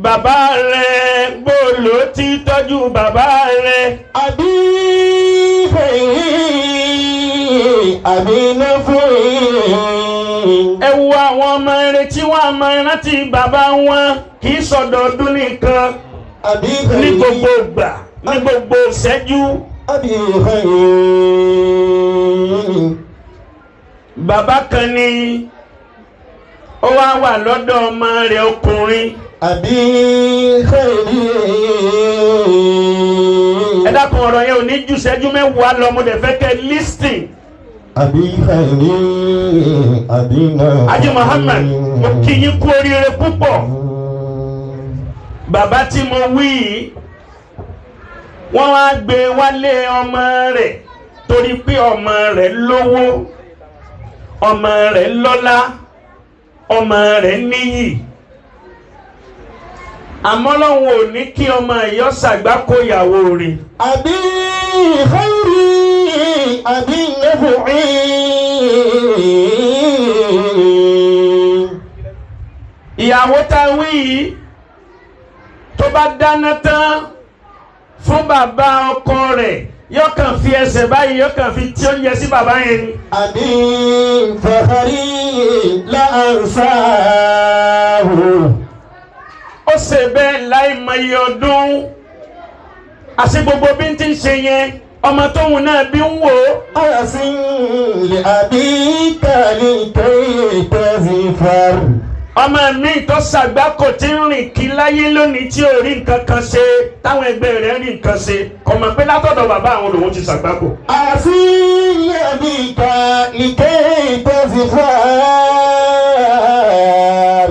Bàbá rẹ̀ bó ló ti tọ́jú bàbá rẹ̀. Àbí fèyí àbí nẹ́fẹ̀ẹ́. Ẹ wo àwọn ọmọ rẹ̀ tí wọ́n á máa rántí bàbá wọn kì í sọ̀dọ̀ọdún nìkan Àbí ní fèyí gbogbo ìgbà ní gbogbo ìṣẹ́jú. Àbí fèyí. Bàbá kan ní ó wá wà lọ́dọ̀ ọmọ rẹ̀ ọkùnrin. Àbí fèyí. Ẹ dákun, ọ̀rọ̀ yẹn ò ní ju ìṣẹ́jú 10 lọ, mo dẹ̀ fẹ́ kẹ́ listen. Àbí fèyí àbí náà. Haji Muhammad, mo kí yín kú oríire púpọ̀. Bàbá tí mo wí yìí, wọ́n wá gbé wálé ọmọ rẹ̀ torí pé ọmọ rẹ̀ lówó, ọmọ rẹ̀ lọ́lá, ọmọ rẹ̀ níyì, àmọ́ Ọlọ́hun ò ní kí ọmọ ìyọ́ ṣàgbákò ìyàwó rẹ̀. Àbí fèyí àbí nẹ́fẹ̀ẹ́. Ìyàwó tá a wí yìí, tó bá dáná tán fún bàbá ọkọ rẹ̀, yóò kàn fi ẹsẹ̀ báyìí, yóò kàn fi tí oúnjẹ sí bàbá yẹn ni. Àbí fàkàrí láǹsáhù. Ó ṣe bẹ́ẹ̀ láìmọye ọdún, àti gbogbo bí n ti ń ṣe yẹn, ọmọ tóun náà bí ń wò ó. Àsìn lè àbí kàlí tẹ́sí far. Ọmọ mi tó ṣàgbákò tí ń rìn kí láyé lónìí tí ò rí nǹkan kan ṣe táwọn ẹgbẹ́ rẹ̀ rí nǹkan ṣe, kò mọ̀ pé látọ̀dọ̀ bàbá àwọn lòun ti ṣàgbákò. Àsìn lè àbí kàlí tẹ́sí far.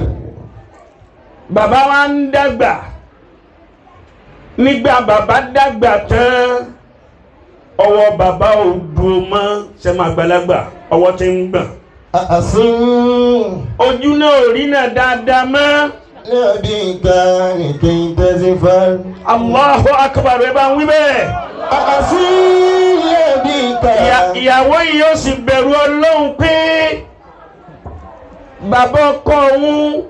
Bàbá wa ń dàgbà. Nígbà bàbá dàgbà tán, ọwọ́ bàbá ò dúró mọ́ sẹ́mu àgbàlagbà, ọwọ́ ti ń gbọ̀n. Àsìn Ojú náà ò rí náà dáadáa mọ́. lè àbí kàlí tẹ́sí far. Allahu akbar, ẹ bá ń wí bẹ́ẹ̀. Àsìn lè àbí kàlí. Ìyàwó yìí yóò sì bẹ̀rù Ọlọ́run pé bàbá ọkọ òun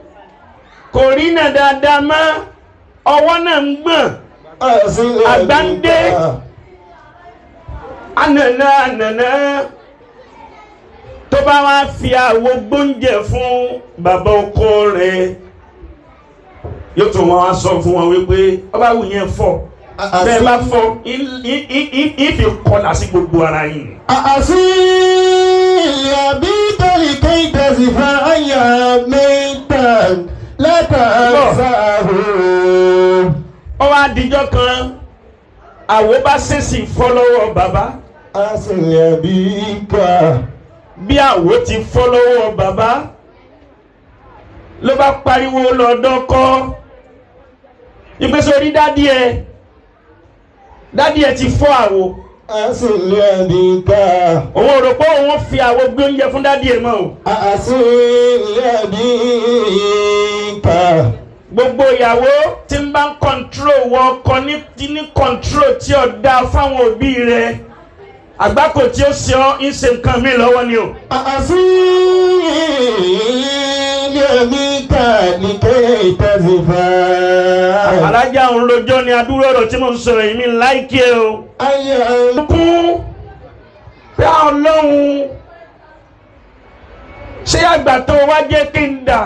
kò rí náà dáadáa mọ́, ọwọ́ náà ń gbọ̀n. Àsìn lè àbí Àgbà ń dé. kàlí. Ànànà ànànà tó bá wá fi àwo gbóúnjẹ fún bàbá ọkọ rẹ̀, yóò tún wọn wá sọ fún wọn wípé ọba wù yẹn fọ bẹ́ẹ̀ bá fọ ìfi kọlà sí gbogbo ara yìí. أصيل أبيك لكي تزف أياميتا لا تنساه. Ó wá dijọ́ kan, àwo bá ṣèṣì fọ́ lọ́wọ́ bàbá. أصيل أبيك. Bí àwo ti fọ́ lọ́wọ́ bàbá, ló bá pariwo lọ́dọ̀ kọ́ ìgbésẹ̀ orí daddy ẹ̀, daddy ẹ̀ ti fọ́ àwo. أصيل أبيك. Òun ò rò pé òun fi àwo gbé oúnjẹ fún daddy ẹ̀ mọ́ o. أصيل أبيك. Gbogbo ìyàwó tí ń bá ń control wọ ọkọ ní tí ní control tí ó dáa fáwọn òbí rẹ̀, àgbákò tí ó ṣe ọ́ ń ṣe nǹkan mi lọ́wọ́ ni o. أصيل أبيك لكي تزف. Alájà òun rojọ́ ni adúrò ọ̀rọ̀ tí mo ń sọ̀rọ̀ yìí mi like ẹ o. أيام. Kún pé Ọlọ́run ṣé àgbà tó wá jẹ́ kí n dà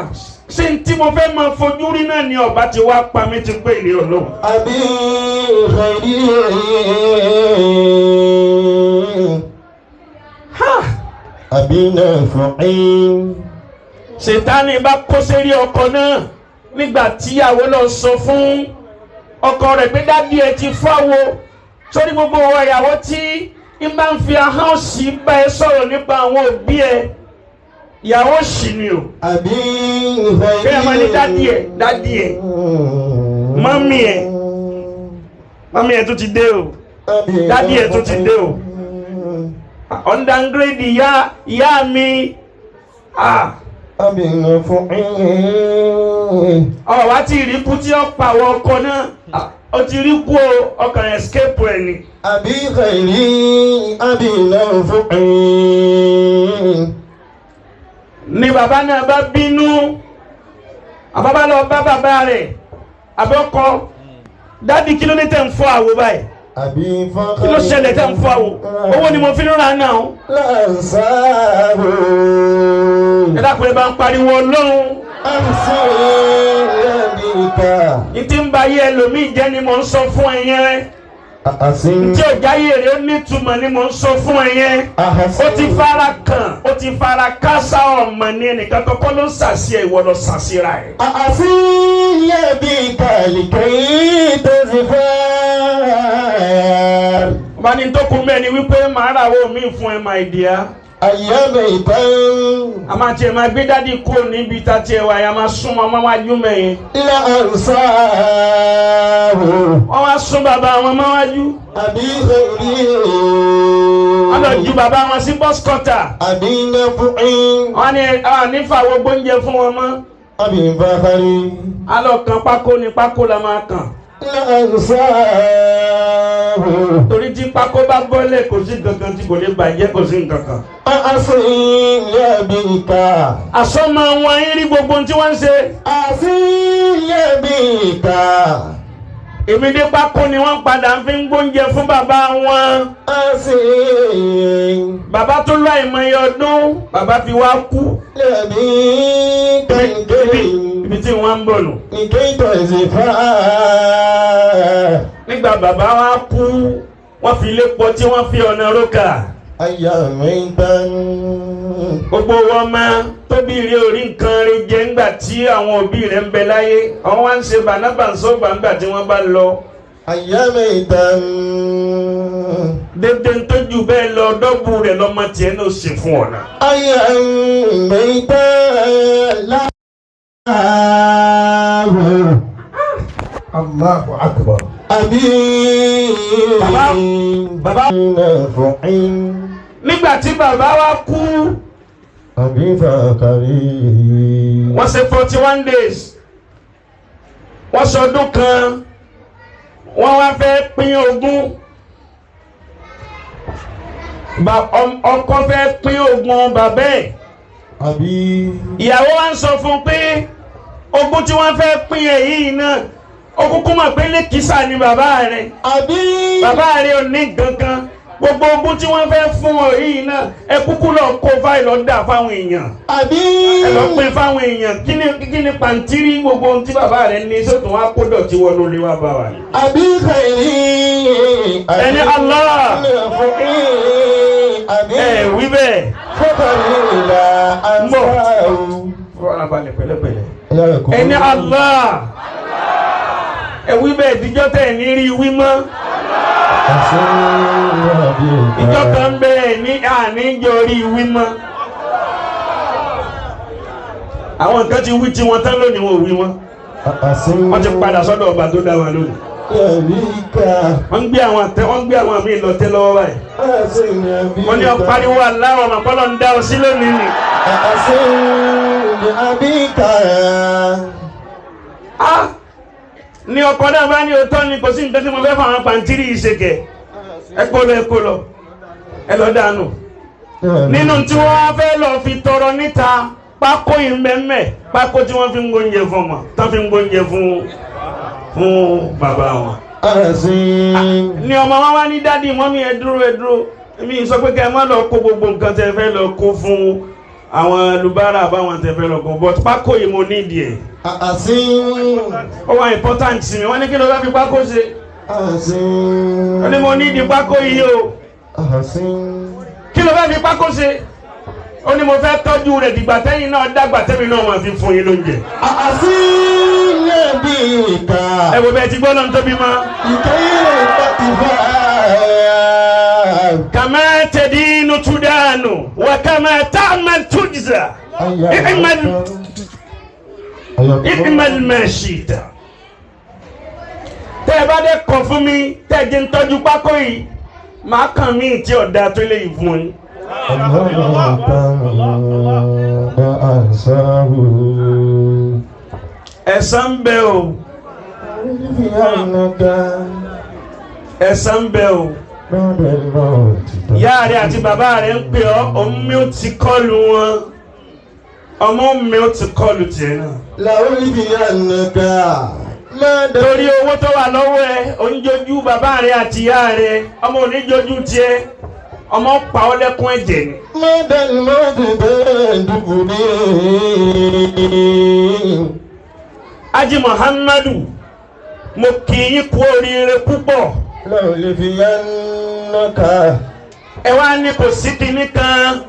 ṣé n tí mo fẹ́ máa fojú rí náà ni ọba ti wá pa mí ti pé ìrè Ọlọ́run. أبي خيري Ha! أبي نافعي. Ṣètánì bá kó sérí ọkọ náà nígbà tíyàwó lọ sọ fún ọkọ rẹ̀ pé daddy ẹ ti fáwo sórí. Gbogbo ọwọ́ ìyàwó tí ń bá ń fi ahọ́n sí bá ẹ sọ̀rọ̀ nípa àwọn òbí ẹ, ìyàwó sì ni o. أبي خيري. Kí ẹ máa ní daddy ẹ, daddy ẹ, mummy ẹ, mummy ẹ tún ti dé o, daddy ẹ tún ti dé o, ọ̀ndàngrèdì ìyá ìyá mi, ah. أبي نافعي. Ọ̀ wá ti rí kú tí ó pa àwọn ọkọ náà. Ah, ó ti rí kú o, ọkàn escape ẹ̀ ni. أبي خيري أبي نافعي. Ni bàbá náà bá bínú, àbábá lọ bá bàbá rẹ̀. Àbẹ́kọ dádì kí ló ní tẹ̀ ń fọ́ àwo báyìí? Àbí fọ́kàrí. Kí ló ṣẹlẹ̀ tẹ̀ ń fọ́ àwo? Owó ni mo fi ń ra náà. Lánsáàrò. Ẹ dákun, ẹ bá ń pariwo Ọlọ́run. Àṣì yabika. Ní tí ń ba ayé ẹlòmíì jẹ́ ni mò ń sọ fún ẹ yẹn. Àṣì. Tí ò jáyé rẹ̀ ó nítumọ̀ ni mò ń sọ fún ẹ yẹn. Àṣì. Ó ti fara kàn, ó ti fara kásá ọmọ ní ẹnìkan kọ́kọ́ ló ń sàṣì ẹ̀, ìwọ lọ sàṣìra ẹ̀. Àṣì yabika lìkẹ́ tẹ̀sífẹ́. Ọba ní tó kún bẹ́ẹ̀ ni wípé màá ra owó mi fún ẹ, my dear. Àyàmẹ̀ ìtàn. A máa tiẹ̀ máa gbé dádì kúrò níbi tá tiẹ̀ wà yà máa súnmọ́ ọmọ wájú mẹ́yìn. Lánsáàrò. Wọ́n wá sún bàbá wọn mọ́wájú. Àbí xeyri. Wọ́n lọ ju bàbá wọn sí bus cutter. Àbí nafu'in. Wọ́n ní àwọn nífàwọ́ gbóúnjẹ fún wọn mọ́. Àbí fàkàrí. A lọ kan pákó ni pákó la máa kàn. Lánsáàrò. Torí tí pákó bá bọ́lẹ̀ kò sí kankan tí kò lè bàjẹ́, kò sí nǹkan kan. Àṣì yabika. Àsọmọ wọn ń rí gbogbo ohun tí wọ́n ń ṣe. Àṣì yabika. Èmi dé pákó ni wọ́n padà fi ń gbóúnjẹ fún bàbá wọn. Àṣì Bàbá tó lọ àìmọye ọdún, bàbá fi wá kú. yabika. Ibi tí wọ́n ń bọ̀ nù. Nìkẹ́ tẹ̀sífà. Nígbà bàbá wa kú, wọ́n fi ilé pọ̀ tí wọ́n fi ọ̀nà rókà. Àyàmẹ̀ ìtàn. Gbogbo wọn máa tóbi rí orí nǹkan rí jẹ ńgbà tí àwọn òbí rẹ̀ ń bẹ láyé. Àwọn wá ń ṣe bànábàǹsọ̀gbà ńgbà tí wọ́n bá lọ. Àyàmẹ̀ ìtàn. Dédé ń tójú bẹ́ẹ̀ lọ dọ́bù rẹ̀ lọ́mọ tiẹ̀ náà ṣe fún ọ̀nà. Àyàmẹ̀ ìtàn. Láàrú. Allahu akbar. Àbí. Bàbá- Nàfọ̀ín. Nígbà tí bàbá wa kú, Àbí fàkàrí. wọ́n ṣe 41 days, wọ́n sọdún kan, wọ́n wá fẹ́ pín ogún. Ọkọ fẹ́ pín ogún bàbá ẹ̀. Àbí. Ìyàwó wa ń sọ fún un pé ogún tí wọ́n fẹ́ pín ẹ̀ yìí náà, ó kúkú mọ̀ pé lẹ́kìsà ni bàbá rẹ̀. Àbí. Bàbá rẹ̀ ò ní kankan. Gbogbo ogún tí wọ́n fẹ́ fún ọ yìí náà, ẹ kúkú lọ kó fáìlì ọ̀dà fáwọn èèyàn, Àbí. ẹ lọ pín fáwọn èèyàn. Kí ni pàǹtírí gbogbo ohun tí bàbá rẹ̀ ní sótò wá kó dọ̀tí wọnú ilé wa bá wa ni? Àbí xeyri. Ẹni Allah. Nàfọ̀ín. Àbí. Ẹ wí bẹ́ẹ̀. Fọ́kàrí ìlà Mbọ̀. ànsáàrù. Fọlábalẹ̀ pẹ̀lẹ́pẹ̀lẹ́. Ẹni Allah. Ẹ wí bẹ́ẹ̀ ìdíjọ́ tẹ̀ ní rí wí mọ́. Ìjọ kan bẹ́ẹ̀ ní àníjọ rí wí mọ́. Àwọn nǹkan ti wí tiwọn tán lónìí, wọn ò wí mọ́. Wọ́n ti padà sọ́dọ̀ ọba tó dá wa lónìí. Wọ́n ń gbé àwọn àtẹ, wọ́n ń gbé àwọn míì lọ tẹ́ lọ́wọ́ báyìí. Wọ́n ní ọ̀pariwo aláwọ̀ ọmọ pọ́lọ́ ń dá ọ sí lónìí ni. Á ní ọkọ náà bá ní òótọ́ ni, kò sí nǹkan tí mo fẹ́ fún àwọn pàǹtírí yìí ṣe kẹ̀. Ẹ kó lọ, ẹ kó lọ, ẹ lọ dànù. Nínú tí wọ́n fẹ́ lọ fi tọrọ níta, pákó yìí ń bẹ mẹ́, pákó tí wọ́n fi ń gbóúnjẹ fún ọmọ tán fi ń gbóúnjẹ fún bàbá wọn. Ni ọmọ wa wá ní dádì mọ́mí, ẹ dúró, ẹ dúró, mi sọ pé kẹ́ ẹ má lọ kó gbogbo nǹkan tẹ́ fẹ́ lọ kó fún àwọn lubara àbáwọn tẹ́ fẹ́ lọ kó, but pákó yìí mo nídìí ẹ̀, ó wà important sí mi. Wọ́n ní kí ló fẹ́ fi pákó ṣe? Ó ní mo nídìí pákó yìí o. Kí ló fẹ́ fi pákó ṣe? Ó ní mo fẹ́ tọ́jú rẹ̀ dìgbà tẹ́yìn náà dàgbà, tẹ́mi náà máa fi fún yín lóúnjẹ. Ẹ wo bẹ́ẹ̀ ti gbọ́ lọ́n tóbi mọ́. Kàmá tẹ̀dínú túdánù wà kàmá ta'mal tujza i'mal i'mal ma shi'ta. Tẹ́ ẹ bá dẹ́ kọ̀ fún mi, tẹ́ ẹ jẹ́ ń tọ́jú pákó yìí, màá kàn mí tí ọ̀dà tó lè yìí fún yín. Ẹ̀san ń bẹ o, ẹ̀san ń bẹ o. Ìyá rẹ àti bàbá rẹ ń pè ọ́, òun mi ò ti kọlu wọn, ọmọ mi ò ti kọlu tiẹ̀ náà. لألفينك. Torí owó tó wà lọ́wọ́ ẹ, oníjojú bàbá rẹ àti ìyá rẹ, ọmọ oníjojú tiẹ̀, ọmọ pa ọ́ lẹ́kún ẹ̀jẹ̀ ni. مدى الموت تندبني Aji Muhammadu, mo kì í kú oríire púpọ̀. لألفينك Ẹ wá ní kò sí kinní kan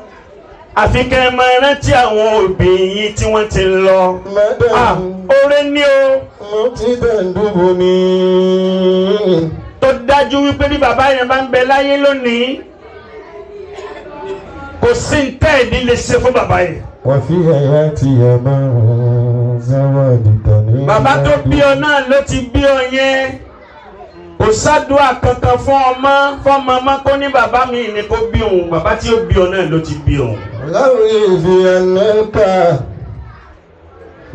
àfi kẹ́ ẹ máa rántí àwọn òbí yín tí wọ́n ti lọ. مدى Ah, oore ní o الموت تندبني tó dájú wípé bí bàbá yẹn bá ń bẹ láyé lónìí kò sí ntẹ́ ìdí lè ṣe fún bàbá yẹn. وفي حياتي ما زودتني Bàbá tó bí ọ náà ló ti bí ọ yẹn, kò sádùá kankan fún ọmọ fọmọ ọmọ kó ní bàbá mi ni kó bí òun, bàbá tí ó bí ọ náà ló ti bí òun. لألفينك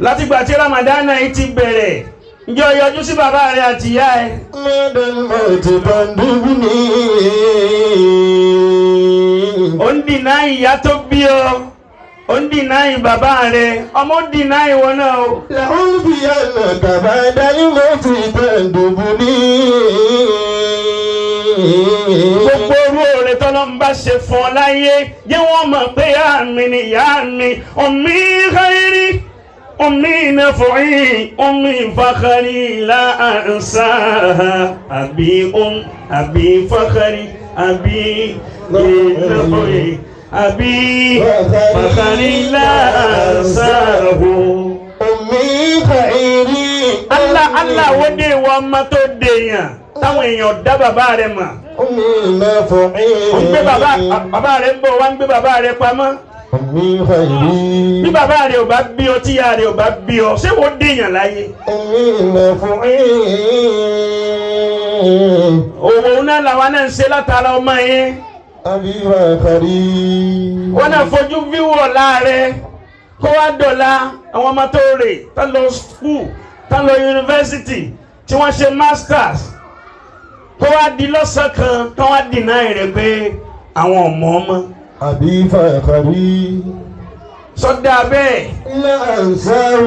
Látìgbà tí Ramadan yìí ti bẹ̀rẹ̀, ǹjẹ́ o yọjú sí bàbá rẹ àti ìyá ẹ? مدى الموت تندبني Ó ń dìnnà ìyá tó bí ọ, ó ń dìnnà bàbá rẹ, ọmọ ń dìnnà ìwọ náà o. لألفينك بعد الموت تندبني Gbogbo orú oore tọ́lọ́ ń bá ṣe fún ọ láyé jẹ́ wọ́n mọ̀ pé ìyá mi ni ìyá mi, ummi khairi, ummi naf'i, ummi fakhari la ansaha, àbí àbí fakhari, àbí naf'i, àbí fakhari la ansahu. أمي خيري Allah Allah wo dé ìwọ ọmọ tó dèèyàn táwọn èèyàn dá bàbá rẹ mọ̀. أمي نفعي Ó ń gbé bàbá bàbá rẹ ń bọ̀ wá ń gbé bàbá rẹ pamọ́. أمي خيري Bí bàbá rẹ ò bá bí ọ, tíyá rẹ ò bá bí ọ, ṣé wo dèèyàn láyé? أمي نفعي Òwò náà làwa náà ń ṣe látara ọmọ yẹn. أبي فخري Wọ́n náà fojú fíwọ̀ ọ̀la rẹ kó wá dọ̀la àwọn ọmọ tó rè tá lọ school, tá lọ yunifásitì, tí wọ́n ṣe masters, kó wá di lọ́sàn kan kó wá deny rẹ̀ pé àwọn ọmọ ọmọ. أبي فخري Sọ́dà bẹ́ẹ̀. لا أنساه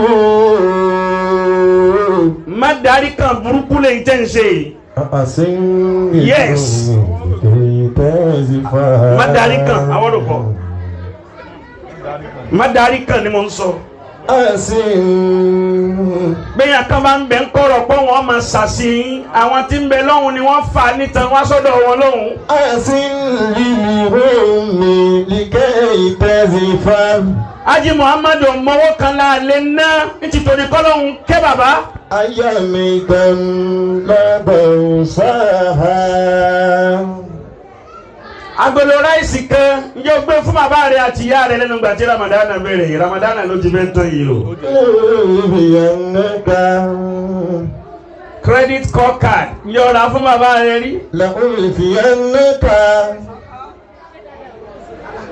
Má darí kan burúkú lè tẹ́ ń ṣe yìí. أسن Yes. كي تزفا Má darí kan àwọn olùkọ́. Má darí kan ni mo ń sọ. أسن Gbẹ̀yìn kan bá ń bẹ̀ ń kọ̀rọ̀ pé wọ́n máa ṣàṣì yín. Àwọn tí ń bẹ lọ́hùn ni wọ́n fà nítan wá sọ́dọ̀ wọn lọ́hùn. أسن للهم لكي تزفا Ájí Muhammadu mọ́wọ́ kan láàlẹ́ ná nítorí kọ́lọ́hún kẹ́ bàbá. أيامك لا تنساها Agolo ráìsì kan ǹjẹ́ o gbé fún bàbá rẹ àti ìyá rẹ lẹ́nu gbà tí Ramadana bẹ̀rẹ̀ yìí. Ramadana ló ti fẹ́ tán yìí o. لألفينك Credit card ǹjẹ́ o rà fún bàbá rẹ rí? لألفينك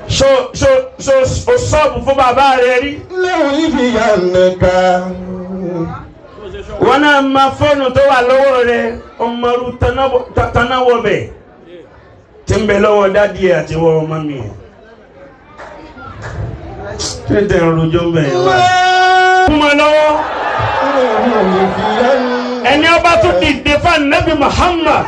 So so so o sọ́ọ̀bù fún bàbá rẹ rí? لألفينك Wọn náà ma fóònù tó wà lọ́wọ́ rẹ, ọmọọrú tanáwọ̀ bẹ̀ tí ń bẹ lọ́wọ́ dádì ẹ̀ àti wọ́ ọmọ mi ẹ̀. Ṣé tẹ̀ ń rojọ́ ń bẹ̀ yẹn wá? Kún mọ́ lọ́wọ́, ẹni ọba tún dìde fún Ànábì Muhammad.